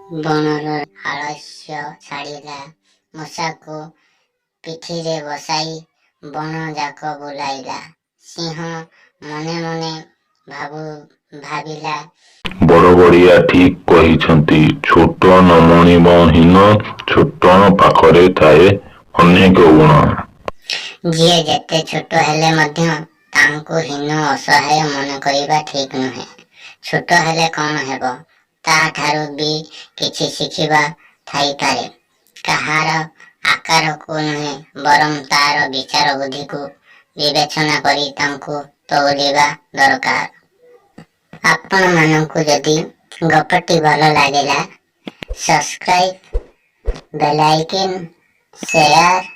ବଣର ଆଳସ୍ୟ ଛାଡ଼ିଲା। ମୂଷାକୁ ପିଠିରେ ବସାଇ ବଣଯାକ ବୁଲାଇଲା। ସିଂହ ମନେ ମନେ ଭାବିଲା। ବଡ଼ବଡ଼ିଆ ଠିକ୍ କହିଛନ୍ତି, ଛୋଟ ନ ମଣିବ ହୀନ, ଛୋଟ ପାଖରେ ଥାଏ ଅନେକ ଗୁଣ। ଯିଏ ଯେତେ ଛୋଟ ହେଲେ ମଧ୍ୟ ତାଙ୍କୁ ହୀନ, ଅସହାୟ ମନେକରିବା ଠିକ୍ ନୁହେଁ। ଛୋଟ ହେଲେ କ'ଣ ହେବ, ତା'ଠାରୁ ବି କିଛି ଶିଖିବା ଥାଇପାରେ। କାହାର ଆକାରକୁ ନୁହେଁ, ବରଂ ତା'ର ବିଚାର ବୁଦ୍ଧିକୁ ବିବେଚନା କରି ତାଙ୍କୁ ତଉଲିବା ଦରକାର। ଆପଣମାନଙ୍କୁ ଯଦି ଗପଟି ଭଲ ଲାଗିଲା, ସବସ୍କ୍ରାଇବ୍, ବେଲ୍ ଆଇକନ୍, ସେୟାର।